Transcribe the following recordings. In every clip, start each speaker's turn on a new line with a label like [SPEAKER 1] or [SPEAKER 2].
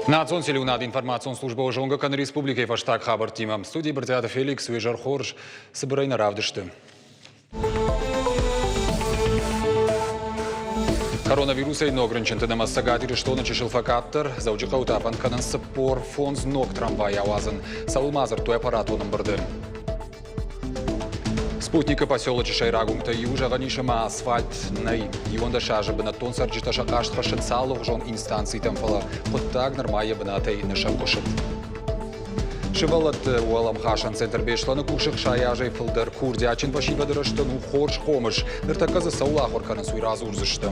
[SPEAKER 1] Национ телеуынады информацион службӕ зонгӕ кӕны республикӕйы фӕстаг хабӕрттимӕ. Студийы Брытъиаты Феликс, уе зӕр хорз, цыбырӕй нӕ равдысты. Коронавирусӕй ног рынчынты нымӕц Цӕгат Ирыстоны чысыл фӕкъаддӕр. Дзӕуджыхъӕуы та фӕнд кӕнынц 45 ног трамвай ауадзын. Цӕуыл ма дзырдтой аппаратон ӕмбырды? Спутникы поселочы сӕйраг уынгтӕй иу зӕгъӕн ис ӕмӕ асфальт нӕй. 11 азы бынӕттон цӕрджытӕ сӕ хъаст хӕссынц алыгъуызон инстанцитӕм, фӕлӕ хъуыддаг нырма йӕ бынатӕй нӕ сӕнкъуысыд. Сывӕллӕтты уӕлӕмхасӕн центр Беслӕны кусы 60 азӕй фылдӕр курдиатджын фӕсивӕды рӕзтӕн у хорз хъомыс. Ныртӕккӕ дзы цӕуыл ахуыр кӕнынц, уый радзурдзысты.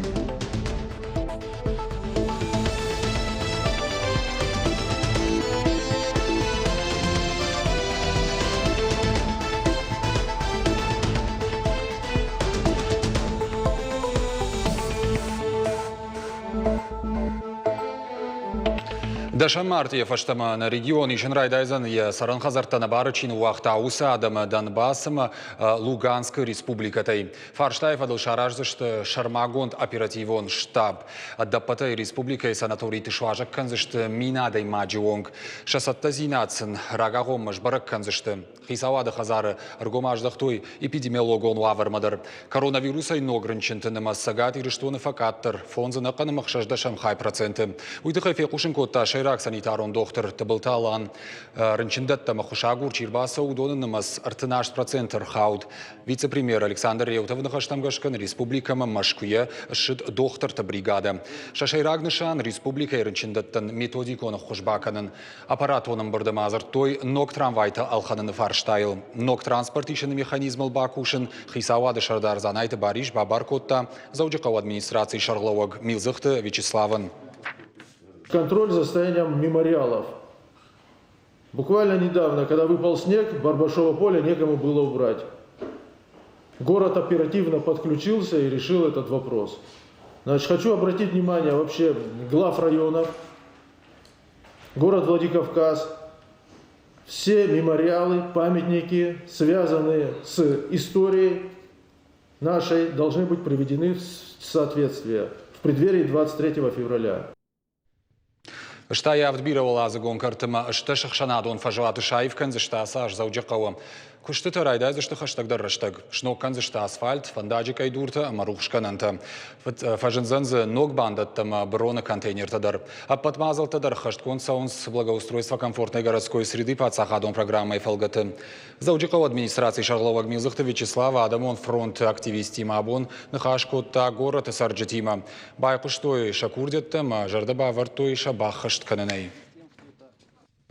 [SPEAKER 1] Дӕсӕм мартъийӕ фӕстӕмӕ нӕ регион исын райдайдзӕн йӕ цӕрӕн хӕдзӕрттӕ нӕбары чи ныууагъта, уыцы адӕмы Донбасс ӕмӕ Луганскы республикӕтӕй. Фарстайы фӕдыл сараздзысты сӕрмагонд оперативон штаб. Ӕдӕппӕтӕй республикӕйы санаториты суазӕг кӕндзысты мин адӕймаджы онг. Сӕ цӕттӕдзинад сын рагагъоммӕ сбӕрӕг кӕндзысты. Хицауады хӕдзары ӕргом аздӕхтой эпидемиологон уавӕрмӕ дӕр. Коронавирусӕй ног рынчынты нымӕц Цӕгат Ирыстоны фӕкъаддӕр фондз ӕнӕхъӕн ӕмӕ ӕхсӕздӕсӕм хай проценты. Уый тыххӕй фехъусын кодта сӕйраг санитарон дохтыр Тыбылты Алан. Рынчындӕттӕм ӕххуысагур чи рбацӕуы, уыдоны нымӕц 38% ӕрхауд. Вице-премьер Александр Реутовы ныхӕстӕм гӕсгӕ нӕ республикӕмӕ Мӕскуыйӕ ссыд дохтырты бригадӕ. Сӕ сӕйраг нысан республикӕйы рынчындӕттӕн методикон ӕххуыс бакӕнын. Аппаратон ӕмбырды ма дзырдтой ног трамвайтӕ ӕлхӕныны фарстайыл. Ног транспорт исыны механизмыл бакусын хицауады сӕрдар Дзанайты Барис бабар кодта Дзӕуджыхъӕуы администрацийы сӕргълӕууӕг Милдзыхты Вячеславӕн.
[SPEAKER 2] Контроль за состоянием мемориалов. Буквально недавно, когда выпал снег, Барбашово поле некому было убрать. Город оперативно подключился и решил этот вопрос. Значит, хочу обратить внимание вообще глав районов, город Владикавказ, все мемориалы, памятники, связанные с историей нашей, должны быть приведены в соответствие в преддверии 23 февраля.
[SPEAKER 1] Стӕй авд бирӕуӕладзыгон кӕрты ӕмӕ стӕс ӕхсӕнадон фӕзуаты саив кӕндзысты ацы аз Дзӕуджыхъӕуы. Куыстытӕ райдайдзысты хӕстӕгдӕр рӕстӕг. Сног кӕндзысты асфальт, фӕндаджы къӕйдуртӕ ӕмӕ рухсгӕнӕнтӕ. Фӕзындзӕн дзы ног бандӕттӕ ӕмӕ быроны контейнертӕ дӕр. Ӕппӕт мадзӕлттӕ дӕр ӕххӕстгонд цӕуынц Благоустройство комфортной городской среды паддзахадон программӕйы фӕлгӕты. Дзӕуджыхъӕуы администрацийы сӕргълӕууӕг Милдзыхты Вячеслав адӕмон фронты активисттимӕ абон ныхас кодта горӕты цӕрджытимӕ. Байхъуыстой сӕ курдиӕттӕ ӕмӕ зӕрдӕ бавӕрдтой сӕ баххӕст кӕнынӕй.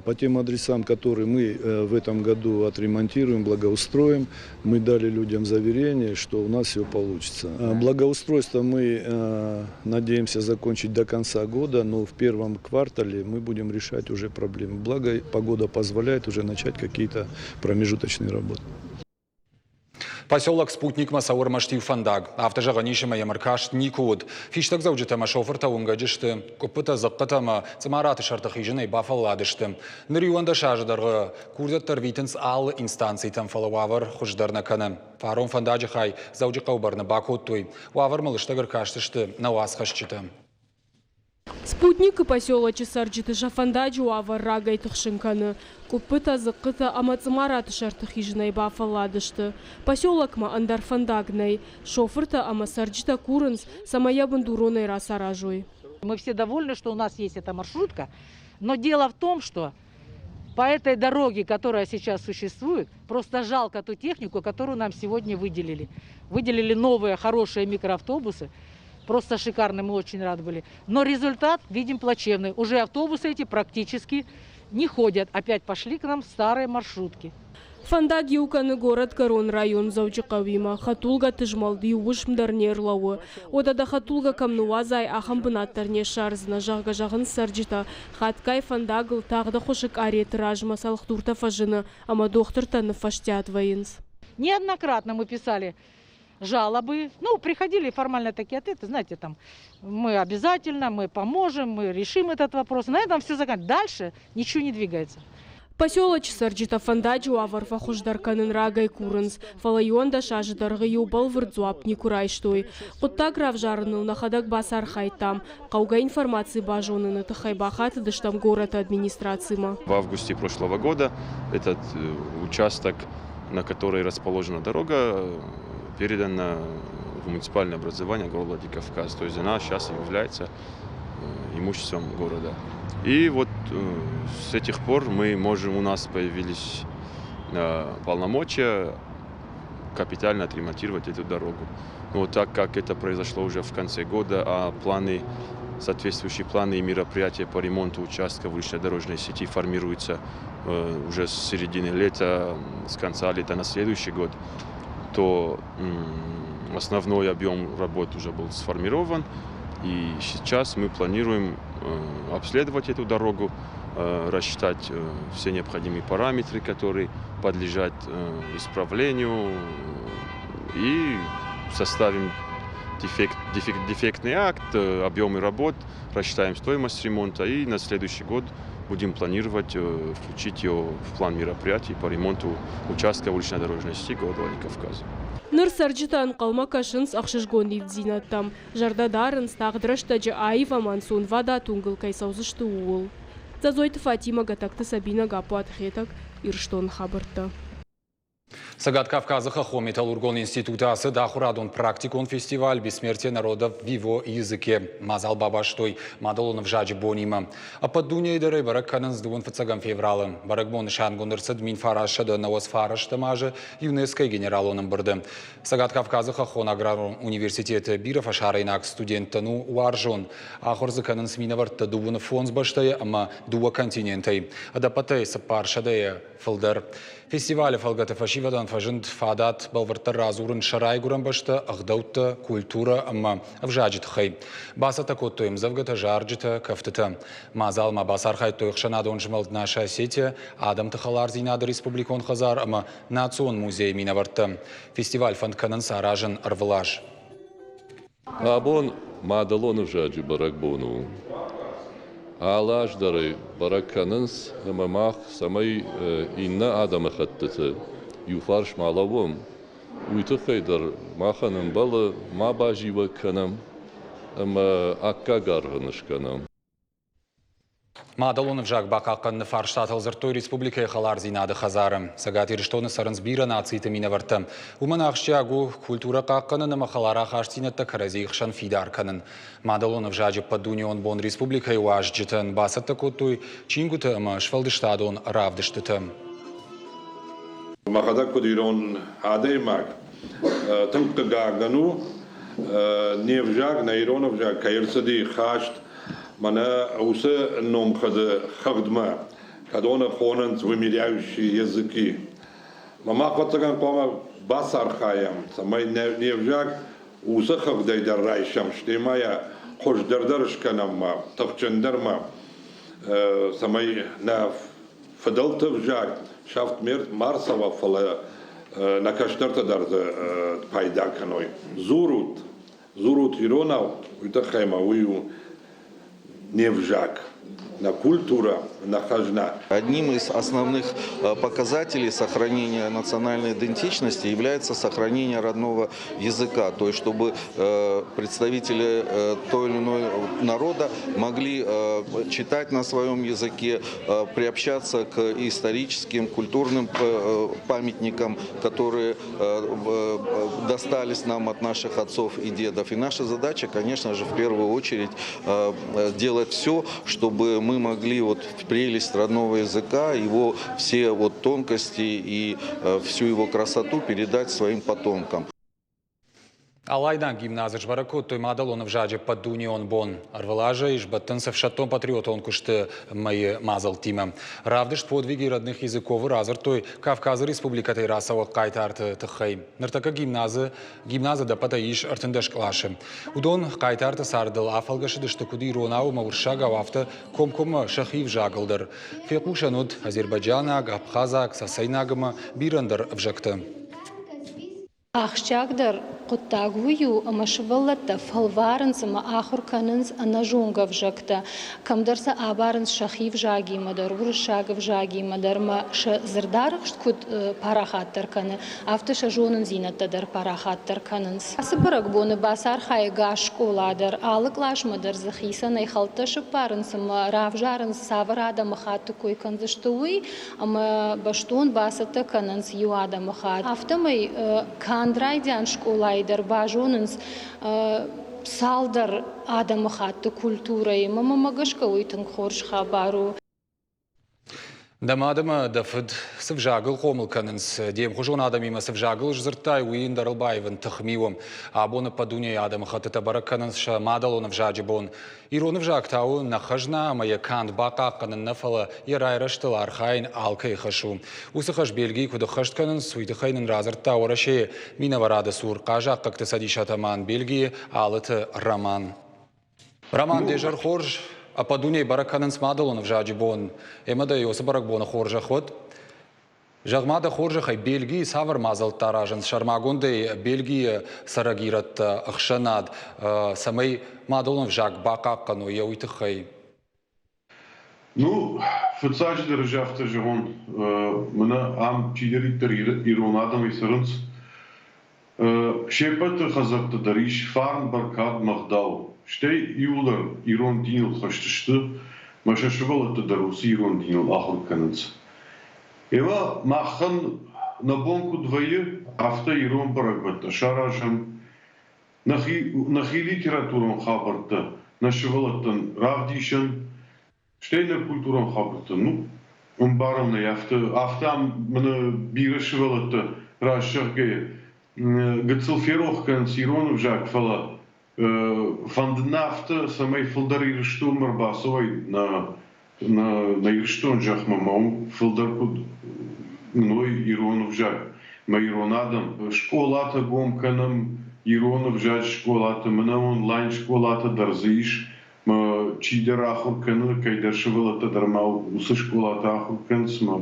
[SPEAKER 3] По тем адресам, которые мы в этом году отремонтируем, благоустроим, мы дали людям заверение, что у нас все получится. Благоустройство мы надеемся закончить до конца года, но в первом квартале мы будем решать уже проблемы. Благо погода позволяет уже начать какие-то промежуточные работы.
[SPEAKER 1] Поселок Спутникмӕ цӕуы ӕрмӕст иу фӕндаг. Афтӕ зӕгъӕн ис, ӕмӕ йӕм ӕркаст никуы уыд. Фистӕгдзӕуджытӕ ӕмӕ шофыртӕ уынгӕджы сты, къуыппытӕ, дзыхъхъытӕ ӕмӕ цъымараты сӕрты хизынӕй бафӕлладысты. Ныр 11 азы дӕргъы курдиӕттӕ ӕрвитынц алы инстанцитӕм, фӕлӕ уавӕр хуыздӕр нӕ кӕны. Фарон фӕндаджы хай Дзӕуджыхъӕуы бӕрны бакодтой. Уавӕрмӕ лыстӕг ӕркастысты нӕ уацхӕсджытӕ.
[SPEAKER 4] Спутникы поселочы цӕрджыты сӕ фӕндаджы уавӕр рагӕй тыхсын кӕны. Къуыппытӕ, дзыхъхъытӕ ӕмӕ цъымараты сӕрты хизынӕй бафӕлладысты. Поселокмӕ ӕндӕр фӕндаг нӕй. Шофыртӕ ӕмӕ цӕрджытӕ курынц, цӕмӕй йӕ бындуронӕй рацаразой.
[SPEAKER 5] Мы все довольны, что у нас есть эта маршрутка, но дело в том, что по этой дороге, которая сейчас существует, просто жалко ту технику, которую нам сегодня выделили. Выделили новые хорошие микроавтобусы, просто шикарные, мы очень рады были. Но результат видим плачевный. Уже автобусы эти практически не ходят. Опять пошли к нам старые маршрутки.
[SPEAKER 4] Фӕндаг иу кӕны горӕтгӕрон район Дзӕуджыхъӕуимӕ. Хӕдтулгӕты змӕлд иу уысм дӕр не рлӕууы. Уӕдӕ дӕ хӕдтулгӕ кӕм ныууадзай, ахӕм бынат дӕр не ссардзынӕ, зӕгъгӕ, зӕгъынц цӕрджытӕ. Хатгай фӕндагыл тагъд ӕххуысы къареты размӕ цӕлхдуртӕ фӕзыны ӕмӕ дохтыртӕ ныффӕстиат вӕййынц.
[SPEAKER 5] Неоднократно мы писали жалобы. Ну, приходили формально такие ответы, знаете, там, мы обязательно, мы поможем, мы решим этот вопрос. На этом все заканчивается. Дальше ничего не двигается.
[SPEAKER 4] Поселочы цӕрджытӕ фӕндаджы уавӕр фӕхуыздӕр кӕнын рагӕй курынц, фӕлӕ 11 азы дӕргъы иу бӕлвырд дзуапп никуы райстой. Хъуыддаг равзарыныл нӕхӕдӕг бацархайдтам. Хъӕугӕ информаци базоныны тыххӕй бахатыдыстӕм горӕты администрацимӕ.
[SPEAKER 6] В августе прошлого года этот участок, на который расположена дорога, передан в муниципальное образование города Владикавказ. То есть она сейчас является имуществом города. И вот с этих пор мы можем, у нас появились полномочия капитально отремонтировать эту дорогу. Но так как это произошло уже в конце года, а планы, соответствующие планы и мероприятия по ремонту участка улично-дорожной сети формируются уже с середины лета, с конца лета на следующий год, то основной объем работ уже был сформирован. И сейчас мы планируем обследовать эту дорогу, рассчитать все необходимые параметры, которые подлежат исправлению, и составим дефектный акт, объемы работ, рассчитаем стоимость ремонта и на следующий год будем планировать включить ее в план мероприятий по ремонту участка улично-дорожной сети города Владикавказа.
[SPEAKER 4] Ныр цӕрджытӕ ӕнхъӕлмӕ кӕсынц ӕхсызгон ивддзинӕдтӕм. Зӕрдӕ дарынц, тагъд рӕстӕджы аив ӕмӕ ӕнцонвадат уынгыл кӕй цӕудзысты, ууыл. Дзӕдзойты Фатимӕ, Гӕтӕгты Сабинӕ, Гаппуаты Хетӕг, Ирыстоны хабӕрттӕ.
[SPEAKER 1] Цӕгат Кавказы хӕххон металлургон институты ацыд ахуырадон практикон фестиваль «Бессмертие народов в его языке». Мадзал бабастой мадӕлон ӕвзаджы бонимӕ. Ӕппӕт дунейы дӕр ӕй бӕрӕг кӕнынц 25 февралы. Бӕрӕгбон нысангонд ӕрцыд 1999 азы ЮНЕСКО-йы генералон ӕмбырды. Цӕгат Кавказы хӕххон аграрон университеты бирӕ фӕсарӕйнаг студенттӕн у уарзон. Ахуыр дзы кӕнынц минӕвӕрттӕ 25 бӕстӕйы ӕмӕ дыууӕ континентӕй. Ӕдӕппӕтӕй 400-йӕ фылдӕр. Фестивалы фӕлгӕты фӕсивӕдӕн фӕзынд фадат бӕлвырддӕр радзурын сӕ райгуырӕн бӕстӕ, ӕгъдӕуттӕ, культурӕ ӕмӕ ӕвзаджы тыххӕй. Бацӕттӕ кодтой ӕмдзӕвгӕтӕ, зарджытӕ, кӕфтытӕ. Мадзалмӕ бацархайдтой ӕхсӕнадон змӕлд «Наша Осетия», адӕмты хӕлардзинады республикон хӕдзар ӕмӕ национ музейы минӕвӕрттӕ. Фестиваль фӕнд кӕнынц аразын ӕрвылаз.
[SPEAKER 7] Абон мадӕлон ӕвзаджы бӕрӕгбон у. Алы аз дӕр ӕй бӕрӕг кӕнынц, ӕмӕ мах, цӕмӕй иннӕ адӕмыхӕттыты иу фарс ма лӕууӕм, уый тыххӕй дӕр махӕн ӕмбӕлы ма базивӕг кӕнӕм ӕмӕ аккаг аргъ ын скӕнӕм.
[SPEAKER 1] Мадӕлон ӕвзаг бахъахъхъӕныны фарстатыл дзырдтой республикӕйы хӕлардзинады хӕдзары. Цӕгат Ирыстоны цӕрынц бирӕ нациты минӕвӕрттӕ. Уымӕн ахсджиаг у культурӕ хъахъхъӕнын ӕмӕ хӕлар ахастдзинӕдтӕ кӕрӕдзийы хсӕн фидар кӕнын. Мадӕлон ӕвзаджы ӕппӕтдунеон бон республикӕйы уазджытӕн бацӕттӕ кодтой чингуытӕ ӕмӕ сфӕлдыстадон равдыстытӕ.
[SPEAKER 8] Мӕхӕдӕг куыд ирон адӕймаг, тынг хъыгагӕн у, не взаг, нӕ ирон ӕвзаг кӕй ӕрцыди хаст мӕнӕ уыцы номхыгъды хыгъдмӕ, кӕдоны хонынц вымиряющие языки. Мӕ мах ӕвӕццӕгӕн хъуамӕ бацархайӕм, цӕмӕй не взаг уыцы хыгъдӕй дӕр райсӕм, стӕй ма йӕ хуыздӕр дӕр скӕнӕм, тыхджындӕр ма, цӕмӕй нӕ фыдӕлты ӕвзаг сӕфт ма рцӕуа, фӕлӕ нӕ кӕстӕртӕ дӕр дзы пайда кӕной. Дзурут, дзурут иронау, уый тыххӕй ма уый у не взаг, нӕ культурӕ, нӕ хӕзна.
[SPEAKER 9] Одним из основных показателей сохранения национальной идентичности является сохранение родного языка, то есть чтобы представители той или иной народа могли читать на своем языке, приобщаться к историческим, культурным памятникам, которые достались нам от наших отцов и дедов. И наша задача, конечно же, в первую очередь делать все, чтобы мы могли вот прелесть родного языка, его все вот тонкости и всю его красоту передать своим потомкам.
[SPEAKER 1] Алайнаг гимназы сбӕрӕг кодтой мадӕлон ӕвзаджы ӕппӕтдунеон бон. Ӕрвылазӕй сбӕттынц ӕфсӕддон-патриотон куысты мӕйы мадзӕлттимӕ. Равдыст «Подвиги родных языков» радзырдтой Кавказы республикӕтӕй рацӕуӕг хъайтарты тыххӕй. Ныртӕккӕ гимназы ӕдӕппӕтӕй ис 13 къласы. Уыдон хъайтарты цардыл афӕлгӕсыдысты куыд иронау ӕмӕ уырыссагау, афтӕ комкоммӕ сӕхи ӕвзагыл дӕр. Фехъусӕн уыд азербайджанаг, абхазаг, цӕцӕйнаг ӕмӕ бирӕ ӕндӕр ӕвзӕгты.
[SPEAKER 10] Ахсджиагдӕр хъуыддаг уый у, ӕмӕ сывӕллӕттӕ фӕлварынц ӕмӕ ахуыр кӕнынц ӕнӕзонгӕ ӕвзӕгтӕ, кӕмдӕр сӕ абарынц сӕхи взагимӕ дӕр, уырыссаг ӕвзагимӕ дӕр ӕмӕ сӕ дзырдарӕхст куыд парахатдӕр кӕны, афтӕ сӕ зонындзинӕдтӕ дӕр парахатдӕр кӕнынц. Ацы бӕрӕгбоны бацархайы ӕгас скъола дӕр, алы къласмӕ дӕр дзы хицӕнӕй хӕлттӕ сыппарынц ӕмӕ равзарынц, цавӕр адӕмыхатты кой кӕндзысты, уый, ӕмӕ бӕстон бацӕттӕ кӕнынц иу адӕмыхатт. Афтӕмӕй канд райдиан скъолайы дӕр базонынц цалдӕр адӕмыхатты культурӕйы. Мӕнмӕ гӕсгӕ уый тынг хорз хабар у.
[SPEAKER 1] Дӕ мад ӕмӕ дӕ фыд цы взагыл хъомыл кӕнынц, де мхуызон адӕмимӕ цы взагыл сдзырдтай, уый ӕндӕрыл баивын тыхми у. Абон ӕппӕт дунейы адӕмыхӕттытӕ бӕрӕг кӕнынц сӕ мадӕлон ӕвзаджы бон. Ирон ӕвзаг та у нӕ хӕзна ӕмӕ йӕ канд бахъахъхъӕнын нӕ, фӕлӕ йӕ райрӕзтыл архайын алкӕйы хӕс у. Уыцы хӕс Бельгийы куыд ӕххӕст кӕнынц, уый тыххӕй нын радзырдта Уӕрӕсейы минӕварады цур хъазахъхъӕгты цӕдисы атаман Бельгийы Алыты Роман. Роман, де зӕр хорз! Ӕппӕт дунейы бӕрӕг кӕнынц мадӕлон ӕвзаджы бон. Ӕмӕ дӕ уыцы бӕрӕгбоны хорзӕх уӕд! Зӕгъ-ма дӕ хорзӕхӕй, Бельгийы цавӕр мадзӕлттӕ аразынц сӕрмагондӕй Бельгийы цӕрӕг ирӕттӕ ӕхсӕнад, цӕмӕй мадӕлон ӕвзаг бахъахъхъӕной йӕ уый тыххӕй?
[SPEAKER 11] Ну, фыццаджыдӕр ӕз афтӕ зӕгъон, мӕнӕ ам чидӕриддӕр ирон адӕмӕй цӕрынц, се ппӕты хӕдзӕртты дӕр ис фарн, бӕркад мӕ гъдау. Стӕй иууылдӕр ирон диныл хӕст сты, мӕ сӕ сывӕллӕтты дӕр уыцы ирон диныл ахуыр кӕнынц. Ӕмӕ махӕн нӕ бон куыд вӕййы, афтӕ ирон бӕрӕгбӕттӕ саразӕм, нӕхи литературон хабӕрттӕ нӕ сывӕллӕттӕн равдисӕм, стӕй нӕ культурон хабӕрттӕ, ну, ӕмбарӕм нӕ, афтӕ мӕнӕ бирӕ сывӕллӕттӕ раст зӕгъгӕйӕ, гыццыл ферох кӕнынц ирон ӕвзаг, фӕлӕ фӕнды нӕ афтӕ, цӕмӕй фылдӕр Ирыстонмӕ ӕрбацӕуой нӕ нӕ Ирыстон зӕхмӕ ма уым фылдӕр куыд уыной ирон ӕвзаг мӕ ирон адӕм. Скъолатӕ гом кӕнӕм, ирон ӕвзаджы скъолатӕ, мӕнӕ онлайн скъолатӕ дӕр дзы ис. Мӕ чидӕр ахуыр кӕны, кӕйдӕр сывӕллӕттӕ дӕр ма уыцы скъолаты ахуыр кӕнынц мӕ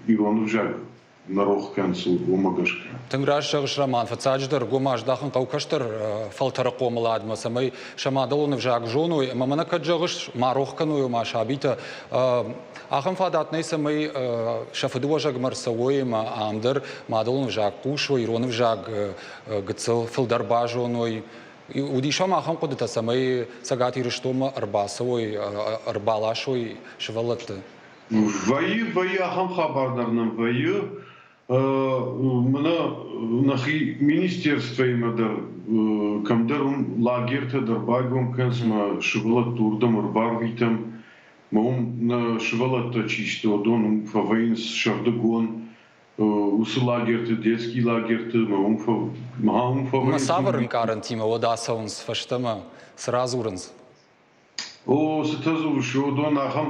[SPEAKER 11] ирон ӕвзаг нӕ рох кӕнынц, уымӕ гӕсгӕ.
[SPEAKER 1] Тынг раст зӕгъыс, Роман. Фыццаджыдӕр ӕргом аздахын хъӕуы кӕстӕр фӕлтӕры хъомыладмӕ, цӕмӕй сӕ мадӕлон ӕвзаг зоной. Ӕмӕ мӕнӕ кӕд зӕгъыс, ма рох кӕной ома сабитӕ, ахӕм фадат нӕй, цӕмӕй сӕ фыдыуӕзӕгмӕ ӕрцӕуой ӕмӕ ам дӕр мадӕлон ӕвзаг хъусой, ирон ӕвзаг гыццыл фылдӕр базоной. Уыдис ӕм ахӕм хъуыдытӕ, цӕмӕй Цӕгат Ирыстонмӕ ӕрбацӕуой, ӕрбаласой сывӕллӕтты?
[SPEAKER 11] Вӕййы, вӕййы ахӕм хабар дӕр нӕм вӕййы. Мӕнӕ нӕхи министерствоимӕ дӕр кӕмдӕр уым лагертӕ дӕр байгом кӕнынц мӕ сывӕллӕтты уырдӕм ӕрбарвитӕм. Мӕ уым нӕ сывӕллӕттӕ чи сты, уыдон уым фӕвӕййынц сӕрдыгон уыцы лагерты, детский лагерты, мӕ уым фӕвӕййынц.
[SPEAKER 1] Ӕмӕ цавӕр ӕнкъарӕнтимӕ уӕд ацӕуынц фӕстӕмӕ, цы радзурынц?
[SPEAKER 11] О, цытӕ дзурыс, уыдон ахӕм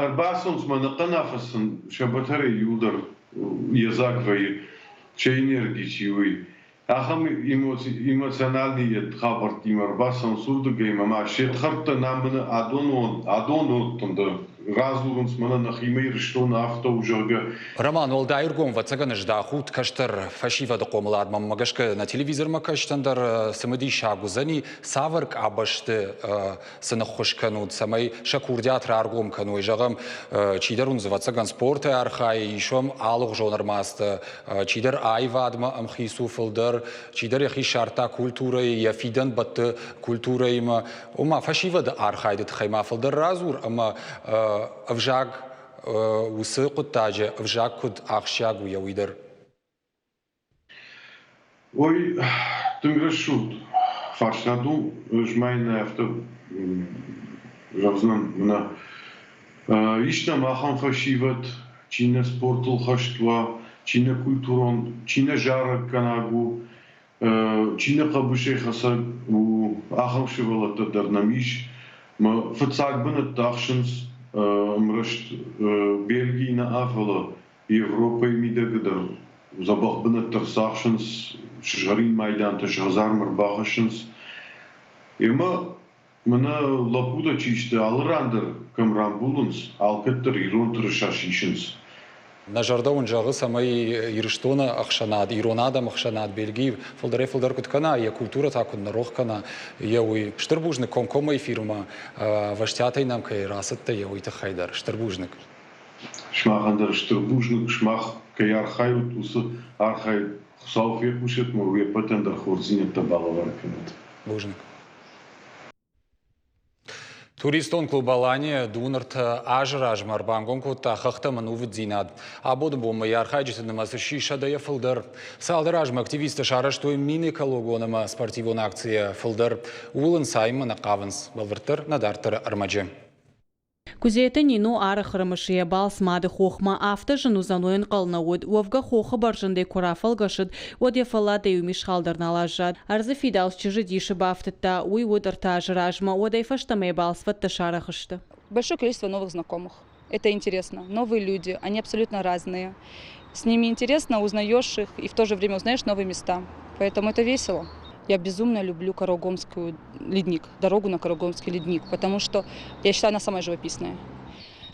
[SPEAKER 11] ӕрбацӕуынц мӕ ныхъхъӕн афыссын, сӕ батарей иуылдӕр йедзаг вӕййы, сӕ энерги чи уый. Ахӕм эмоциональный хабӕрттимӕ ӕрбацӕуынц уырдыгӕй ӕмӕ ма се рдхӕрдтӕ нӕм мӕнӕ адон уыдтон дӕр радзурынц мӕнӕ нӕхимӕ Ирыстоны афтӕ у, зӕгъгӕ.
[SPEAKER 1] Роман, уӕлдай ӕргом ӕвӕццӕгӕн здахут кӕстӕр фӕсивӕды хъомыладмӕ. Мӕ гӕсгӕ нӕ телевизормӕ кӕсджытӕн дӕр цымыдисаг уыдзӕни, цавӕр къабӕзты цы ныххуыс кӕнут, цӕмӕй сӕ курдиат раргом кӕной. Зӕгъӕм, чидӕр уын ӕвӕццӕгӕн спортӕй архайы, ис уӕм алыгъуызон ӕрмадзтӕ, чидӕр аивадмӕ ӕмхиц у фылдӕр, чидӕр йӕхи ссардта культурӕйы, йӕ фидӕн бӕтты культурӕимӕ. Ома фӕсивӕды архайды тыххӕй ма фылдӕр радзур ӕмӕ ӕвзаг уыцы хъуыддаджы ӕвзаг куыд ахсджиаг у, йӕ уый дӕр.
[SPEAKER 11] Ой, тынг рӕсугъд фарстат у. Ӕз ма йын афтӕ зӕгъдзынӕн, мӕнӕ ис нӕм ахӕм фӕсивӕд, чи нӕ спортыл хӕст уа, чи нӕ культурон, чи нӕ зарӕггӕнӕг у, чи нӕ хъӕбысӕй хӕцӕг у, ахӕм сывӕллӕттӕ дӕр нӕм ис. Мӕ фыццаг бынӕттӕ ахсынц ӕмраст Бельгийы нӕ, фӕлӕ Европӕйы мидӕг дӕр дзӕбӕх бынӕттӕ ӕрцахсынц, сызгъӕрин майдантӕ сӕ хӕдзармӕ ӕрбахӕссынц. Ӕмӕ мӕнӕ лӕппутӕ чи сты, алы ран дӕр кӕм рамбулынц, алкӕддӕр ирон тырыса сисынц.
[SPEAKER 1] Нӕ зӕрдӕ уын зӕгъы, цӕмӕй Ирыстоны ӕхсӕнад, ирон адӕмы ӕхсӕнад Бельгийы фылдӕрӕй-фылдӕр куыд кӕна, йӕ культурӕ та куыд нӕ рох кӕна, йӕ уый. Стыр бузныг комкоммӕ эфирмӕ ӕвӕстиатӕй нӕм кӕй рацыдтӕ, йӕ уый тыххӕй дӕр. Стыр бузныг.
[SPEAKER 11] Сымахӕн дӕр стыр бузныг, сымах кӕй архайут, уыцы архайд Хуыцау фехъусӕт ӕмӕ уе ппӕтӕн дӕр хорздзинӕдтӕ балӕвар кӕнӕд.
[SPEAKER 1] Бузныг. Туристон клуб «Алания» дунырты азы размӕ ӕрбангом кодта хӕхтӕм ӕнувыддзинад. Абоны бонмӕ йӕ архайджыты нымӕц сси сӕдӕйӕ фылдӕр. Цалдӕр азмӕ активисттӕ сарӕзтой мин-экологон ӕмӕ спортивон акцийӕ фылдӕр. Ууыл ын цайынмӕ нӕ хъавынц, бӕлвырддӕр нӕ дарддӕры ӕрмӕджы.
[SPEAKER 12] Куыдзеты Нино арӕх ӕрымысы йӕ балц мады хохмӕ, афтӕ зын уыдзӕн, уый ӕнхъӕл нӕ уыд. Уӕвгӕ хохы бӕрзӕндӕй куы рафӕлгӕсыд, уӕд йӕ фӕлладӕй иу мисхал дӕр нал аззад. Ӕрдзы фидауц чызджы дисы бафтыдта. Уый уыд ӕртӕ азы размӕ, уӕдӕй фӕстӕмӕ йӕ балцвӕдтӕ сарӕх сты.
[SPEAKER 13] Большое количество новых знакомых. Это интересно. Новые люди, они абсолютно разные. С ними интересно, узнаешь их и в то же время узнаешь новые места. Поэтому это весело. Я безумно люблю Карагомскую ледник, дорогу на Карагомский ледник, потому что я считаю, она самая живописная.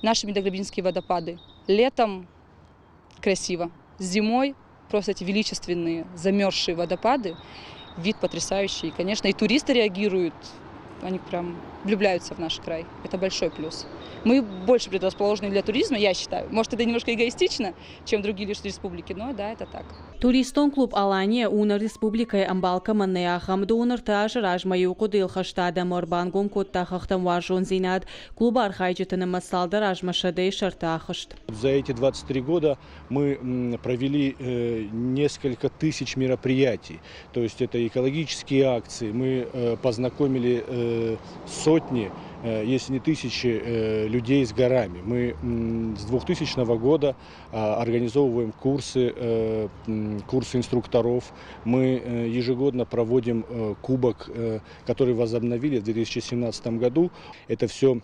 [SPEAKER 13] Наши Медогребинские водопады. Летом красиво, зимой просто эти величественные замерзшие водопады, вид потрясающий. Конечно, и туристы реагируют, они прям влюбляются в наш край. Это большой плюс. Мы больше предрасположены для туризма, я считаю. Может, это немножко эгоистично, чем другие лишь республики, но да, это так.
[SPEAKER 12] Туристон клуб «Алания» у нӕ республикӕйы ӕмбал кӕмӕн нӕй, ахӕм донорты азы размӕ иу хъуыдыйыл хӕст адӕмы ӕрбангом кодта хӕхтӕм уарзондзинад. Клубы архайджыты нымӕц цалдӕр азмӕ сӕдӕйы сӕрты ахызт.
[SPEAKER 14] За эти 23 года мы провели несколько тысяч мероприятий. То есть это экологические акции. Мы познакомили сотни, если не тысячи людей с горами. Мы с 2000 года организовываем курсы, курсы инструкторов. Мы ежегодно проводим кубок, который возобновили в 2017 году. Это все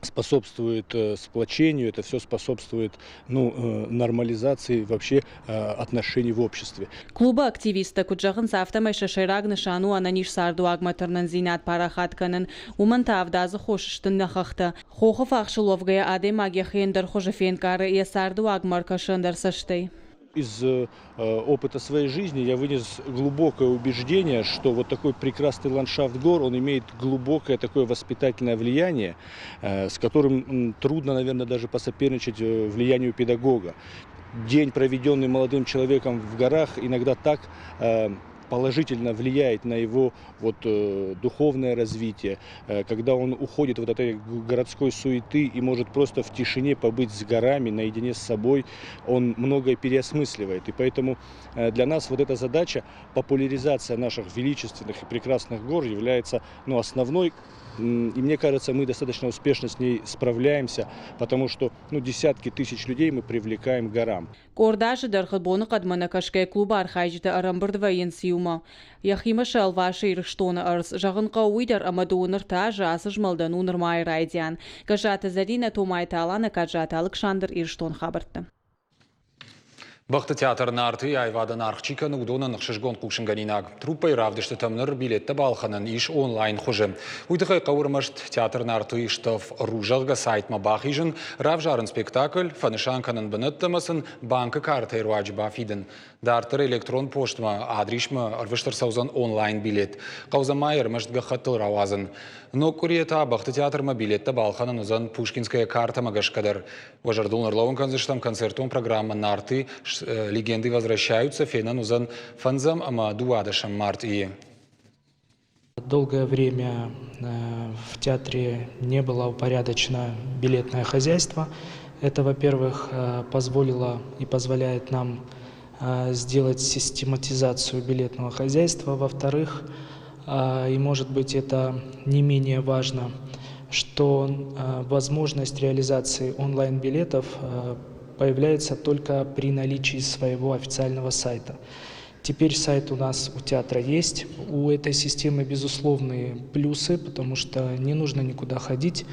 [SPEAKER 14] способствует сплочению, это все способствует, ну, нормализации вообще отношений в обществе.
[SPEAKER 12] Клубы активисттӕ куыд зӕгъынц, афтӕмӕй сӕ сӕйраг нысан у ӕнӕниз цардуагмӕ тырнындзинад парахат кӕнын. Уымӕн та ӕвдадзы хос сты нӕ хӕхтӕ. Хохы фахсыл уӕвгӕйӕ адӕймаг йӕхи ӕндӕр хуызы фенкъары, йӕ цардыуагмӕ ӕркӕсы ӕндӕр цӕстӕй.
[SPEAKER 14] Из опыта своей жизни я вынес глубокое убеждение, что вот такой прекрасный ландшафт гор, он имеет глубокое такое воспитательное влияние, с которым трудно, наверное, даже посоперничать влиянию педагога. День, проведенный молодым человеком в горах, иногда так положительно влияет на его вот, духовное развитие, когда он уходит вот от этой городской суеты и может просто в тишине побыть с горами, наедине с собой, он многое переосмысливает. И поэтому для нас вот эта задача, популяризация наших величественных и прекрасных гор, является, ну, основной. И мне кажется, мы достаточно успешно с ней справляемся, потому что, ну, десятки тысяч людей мы привлекаем к горам.
[SPEAKER 12] Къорд азы дӕргъы боныхъӕдмӕ нӕкӕсгӕ клубы архайджытӕ ӕрӕмбырд вӕййынц иумӕ. Йӕхимӕ сӕ ӕлвасы Ирыстоны ӕрдз. Зӕгъын хъӕуы уый дӕр, ӕмӕ дыууын ӕртӕ азы ацы змӕлдӕн у нырмайы райдиан. Гӕззаты Зӕринӕ, Томайты Алана, Каджаты Алыксандр, Ирыстон хабӕртты.
[SPEAKER 1] Бӕхты театр Нарты аивадӕн аргъ чи кӕны, уыдонӕн ӕхсызгон хъусынгӕнинаг. Труппӕйы равдыстытӕм ныр билеттӕ балхӕнӕн ис онлайн хуызы. Уый тыххӕй хъӕуы ӕрмӕст театр Нарты стӕф ру зӕгъгӕ сайтмӕ бахизын, равзарын спектакль, фӕнысан кӕнын бынӕттӕ ӕмӕ сын банкы картӕйы руаджы бафидын. Дарддӕр электрон постмӕ адрисмӕ ӕрвыст ӕрцӕудзӕн онлайн билет. Хъӕудзӕн ма йӕ ӕрмӕст гӕххӕттыл рауадзын. Ног къуырийӕ та бӕхты театрмӕ билеттӕ балхӕнӕн уыдзӕн Пушкинская картӕмӕ гӕсгӕ дӕр. Уӕ зӕрдыл ӕрлӕууын кӕндзыстӕм концертон программӕ «Нарты легенды возвращаются» фенӕн уыдзӕн фӕндзӕм ӕмӕ дыууадӕсӕм мартъийы.
[SPEAKER 15] Долгое время в театре не было упорядочено билетное хозяйство. Это, во-первых, позволило и позволяет нам сделать систематизацию билетного хозяйства. Во-вторых, и, может быть, это не менее важно, что возможность реализации онлайн-билетов появляется только при наличии своего официального сайта. Теперь сайт у нас у театра есть. У этой системы безусловные плюсы, потому что не нужно никуда ходить.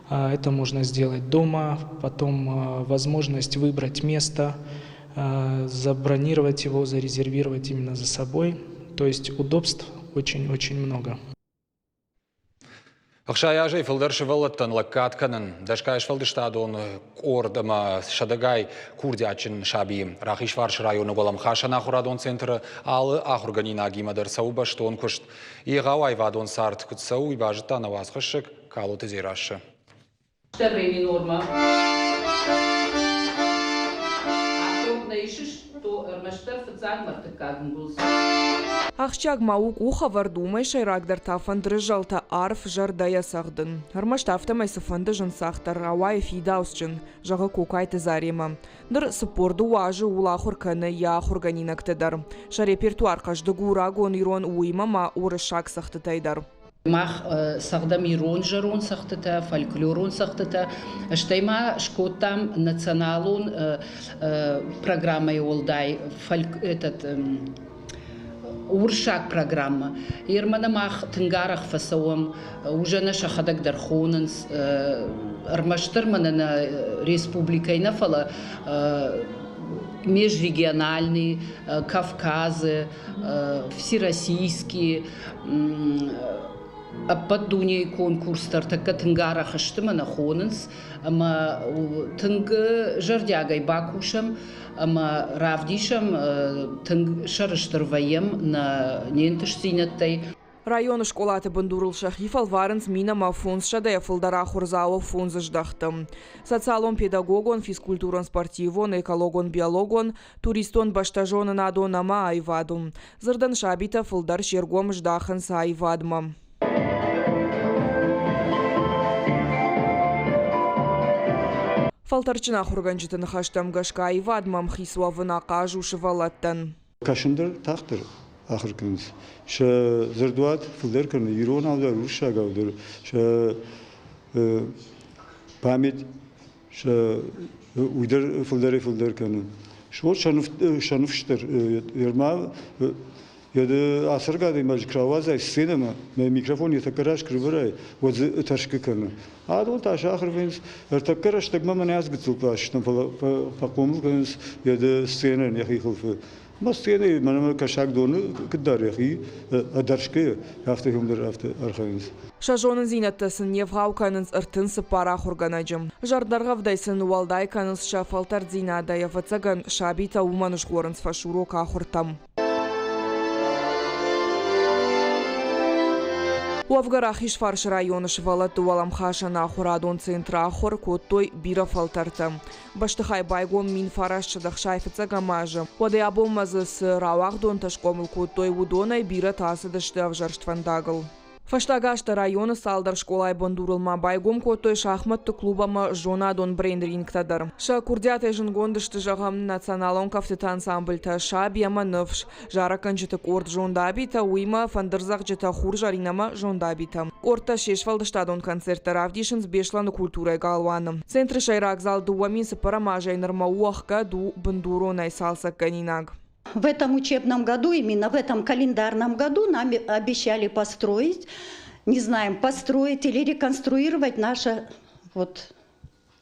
[SPEAKER 15] Это можно сделать дома, потом возможность выбрать место, забронировать его, зарезервировать именно за собой. То есть удобств очень-очень много.
[SPEAKER 1] 60 азӕй фылдӕр сывӕллӕттӕн лӕггад кӕнын, дӕсгай сфӕлдыстадон къорд ӕмӕ сӕдӕгай курдиатджын сабийы. Рахизфарсы районы уӕлӕмхасӕн ахуырадон центры алы ахуыргӕнинагимӕ дӕр цӕуы бӕстон куыст. Егъау аивадон цард куыд цӕуы, уый базыдта нӕ уацхӕссӕг Калоты Дзерассӕ.
[SPEAKER 16] Нормӕ. Афтӕ нӕ исыс, то ӕрмӕстдӕр фыццаг ӕртыккаг ӕнгуылдз.
[SPEAKER 17] Ахсджиаг ма у къухӕвӕрд, уымӕй сӕйрагдӕр та фӕндыры зӕлтӕ арф зӕрдӕйӕ цӕгъдын. Ӕрмӕст афтӕмӕй цыфӕнды зын цагъд дӕр рауайы фидауцджын, зӕгъы Кокайты Заремӕ. Ныр 42 азы ууыл ахуыр кӕны йӕ ахуыргӕнинӕгты дӕр. Сӕ репертуар хъӕздыг у рагон ирон, уыимӕ ма уырыссаг цӕгъдтытӕй дӕр.
[SPEAKER 16] Мах цӕгъдӕм ирон зӕронд цӕгъдтытӕ, фольклорон цӕгъдтытӕ, стӕй ма скодтам националон программӕйы уӕлдай этот уырыссаг программӕ. Ермӕнӕ мах тынг арӕх фӕцӕуӕм, уже нӕ сӕхӕдӕг дӕр хонынц, ӕрмӕстдӕр мӕнӕ нӕ республикӕйы нӕ, фӕлӕ межрегиональный, Кавказы, всероссийские, ӕппӕт дунейы конкурстӕ ӕртӕккӕ тынг арӕх сты мӕ нӕ хонынц ӕмӕ тынг зӕрдиагӕй бакусӕм ӕмӕ равдисӕм, тынг сӕрыстыр вӕййӕм нӕ не нтыстдзинӕдтӕй.
[SPEAKER 17] Районы скъолаты бындурыл сӕхи фӕлварынц 1500-ӕй фылдӕр ахуырдзауы фондз здӕхты: социалон-педагогон, физкультурон-спортивон, экологон-биологон, туристон бӕстӕзонынадон ӕмӕ аивадон. Дзырдӕн сабитӕ фылдӕр се ргом здахынц аивадмӕ. Фӕлтӕрдджын ахуыргӕнджыты ныхӕстӕм гӕсгӕ аивадмӕ ӕмхиц уӕвын ахъаз у сывӕллӕттӕн.
[SPEAKER 18] Кӕсын дӕр тагъддӕр ахуыр кӕнынц. Сӕ дзырдуат фылдӕр кӕны иронау дӕр, уырыссагау дӕр. Сӕ память сӕ уый дӕр фылдӕрӕй-фылдӕр кӕны. Суод сӕ ныфс дӕр ӕрма ацӕргӕ адӕймаджы куы рауадзай сценӕмӕ, мӕ микрофон йӕ тӕккӕ раз куы рывӕрай, уӕд дзы тӕрсгӕ кӕны. Адон та сахуыр вӕййынц, ӕртӕккӕ рӕстӕгмӕ мӕнӕ аз гыццыл кълас стӕм, фӕлӕ фӕхъомыл кӕнынц йӕ сценӕйӕн йӕхи хуылфы. Мӕ сценӕйы мӕнӕ кӕсаг доны куыд дары йӕхи ӕдӕрсгӕйӕ, афтӕ уым дӕр афтӕ архайынц.
[SPEAKER 17] Сӕ зонындзинӕдтӕ сын не вгъау кӕнынц 34 ахуыргӕнӕджы. Зӕрдӕргъӕвдӕй сын уӕлдай кӕнынц сӕ фӕлтӕрддзинадӕй, ӕвӕццӕгӕн, сабитӕ уымӕн згъорынц фӕсурок ахуыртӕм. Уӕвгӕ Рахизфарсы районы сывӕллӕтты уӕлӕмхасӕн ахуырадон центры ахуыр кодтой бирӕ фӕлтӕртӕ. Бӕстыхай байгом 1961 азы. Уӕдӕй абонмӕ дзы цы рауагъдонтӕ схъомыл кодтой, уыдонӕй бирӕтӕ ацыдысты ӕвзӕрст фӕндагыл. Фӕстаг азты районы цалдӕр скъолайы бындурыл ма байгом кодтой шахмӕтты клуб ӕмӕ зонадон брейн-рингтӕ дӕр. Сӕ курдиатӕй зындгонд сты, зӕгъӕм, националон кӕфтыты ансамбльтӕ «Саби» ӕмӕ «Ныфс», зарӕггӕнджыты къорд «Зондабитӕ», уыимӕ фӕндырдзӕгъджытӕ «Хурзӕрин» ӕмӕ «Зондабитӕ». Къордтӕ се сфӕлдыстадон концерттӕ равдисынц Беслӕны культурӕйы галуаны. Центры сӕйраг зал 2004 азӕй нырмӕ у ӕхгӕд, у бындуронӕй цалцӕггӕнинаг.
[SPEAKER 19] В этом учебном году, именно в этом календарном году нам обещали построить, не знаем, построить или реконструировать наше вот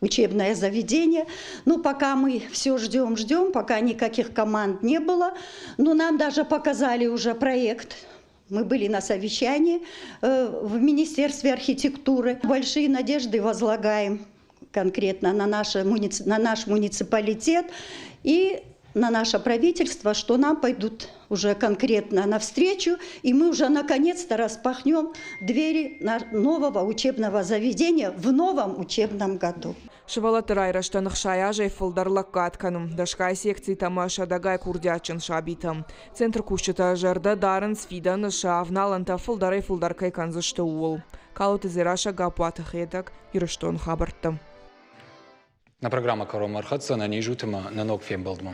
[SPEAKER 19] учебное заведение. Ну, пока мы все ждем, ждем, пока никаких команд не было. Но нам даже показали уже проект. Мы были на совещании в Министерстве архитектуры. Большие надежды возлагаем конкретно на наш муниципалитет и на наше правительство, что нам пойдут уже конкретно навстречу, и мы уже наконец-то распахнем двери нового учебного заведения в новом учебном году.
[SPEAKER 17] Сывӕллӕтты райрӕзтӕн 60 азӕй фылдӕр лӕггад кӕны дӕсгай секцитӕ ӕмӕ сӕдӕгай курдиатджын сабитӕ. Центры кусджытӕ зӕрдӕ дарынц, фидӕны сӕ авналӕнтӕ фылдӕрӕй-фылдӕр кӕй кӕндзысты, ууыл. Калоты Дзерассӕ, Гаппуаты Хетӕг, Ирыстоны хабӕрттӕ.
[SPEAKER 1] Нӕ программӕ кӕронмӕ ӕрхӕццӕ, ӕнӕниз ут ӕмӕ нӕ ног фембӕлдмӕ.